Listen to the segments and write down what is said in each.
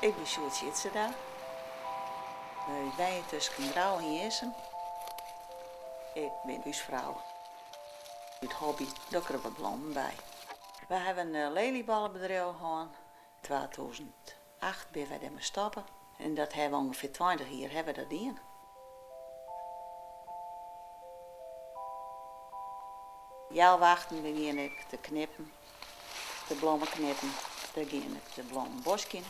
Ik bin Sjoerd Idzerda. Wy wenje tusken Grou en Jirnsum. Ik bin húsfrou. Ut hobby doch ik der wat blommen by. Wy hawwe in lelyballebedriuw hân. 2008 binne wy dêrmei stoppe en dat hawwe we ûngefear 20 jier hawwe we dat dien. Healwei achten begjin ik te knippen, de blommen knippen, dan gean ik de blommen boskjen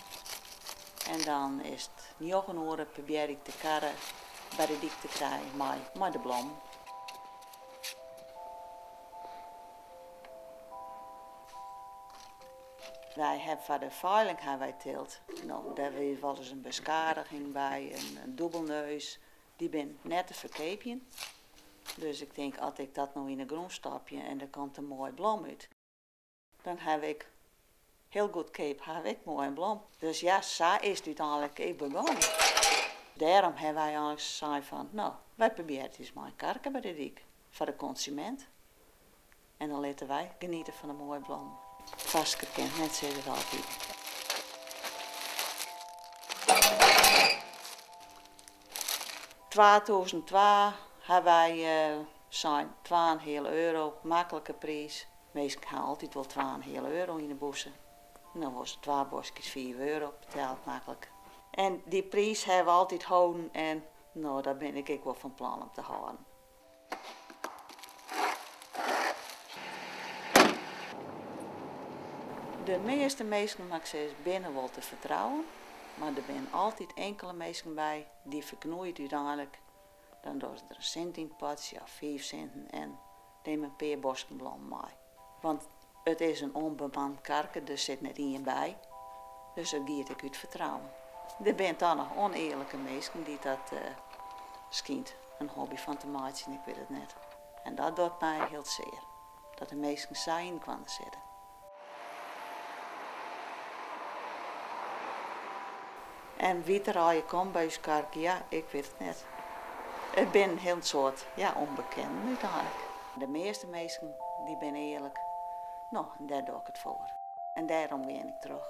en dan is it njoggen oere probearje ik de karre by de dyk te krijen mei de blommen. Wy hawwe foar de feiling hawwe wy tild. No, dêr wie wolris in beskadiging by, in dûbelneus. Dy binne net te ferkeapjen. Dus ik tink, as ik dat no yn 'e grûn stopje en der komt in moaie blom út, dan haw ik hiel goedkeap haw ik moai in blom. Dus ja, sa is it úteinlik ek begûn. Dêrom hawwe wy eigentlik sein fan, no, wy probearje it ris mei in karke by de dyk foar de konsumint. En dan litte wy geniete fan de moaie blommen. Farsker kin it net, sizze se altyd. 2002 ha wy sein twa en heale euro, maklike priis. Minsken ha altyd wol twa en heale euro yn 'e bûse. Dan wolle se twa boskjes fiif euro, betellet maklik. En dy priis ha we altyd holden en no, dat bin ik ek wol fan plan om te hâlden. De measte minsken, moat ik sizze, binne wol te fertrouwen, mar der binne altyd inkele minsken by dy ferknoeie it úteinlik. Dan dogge se der in sint yn it potsje of fiif sinten en nimme in pear bosken blommen mei. Want it is in ûnbemand karke, der sit net ien by, dus it giet ek út fertrouwen. Der binne toch noch ûnearlike minsken dy't dat skynt in hobby fan te meitsjen, ik wit it net. En dat docht my hiel sear, dat de minsken sa yn elkoar sitte. En wie't der allegear komt by ús karke, ja, ik wit it net. It binne in hiel soad, ja, ûnbekenden úteinlik. De measte minsken, dy binne earlik. No, en dêr doch ik it foar. En dêrom gean ik troch.